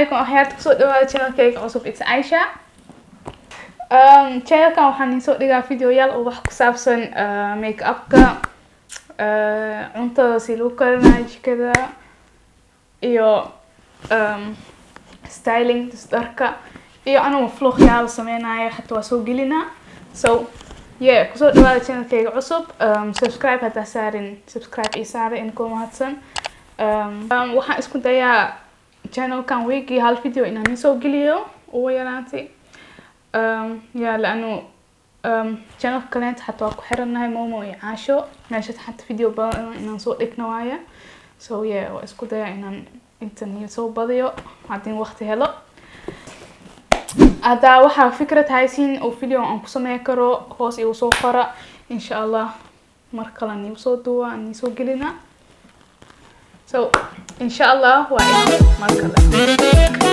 Calaykum akhyaarta, kusoo dhawaada channelkayga cusub. It's Aisha. Channelkan waxaan idiin soo dhigaa videoyaal oo wax ku saabsan make upka, cuntada si lagu karinayo jikada iyo styling dharka iyo anugu vlogyaal sameynayo xataa waa soo gelinaa. So yeah, kusoo dhawaada channelkayga cusub. Subscribe haddaa saarin, subscribe ii saara in ku mahadsan. Waxaan isku dayaa channelkan weekii hal video inaan idiin soo geliyo ugu yaraanti. Yeah, laanu channelka kaleenta xataa waa ku xirannahay, Momo iyo Caasho, meesha xataa video badan inaan soo dhigno waaya. So yeah, waa isku dayaa inaan intan iyo soo badiyo haddii waqti helo. Haddaa waxaa fikrad haysiin oo video aan ku sameyn karo, hoos igu soo qora. Insha Allah mar kale niigu soo duuba, aan nii soo gelina. So insha Allah waa in mar kale.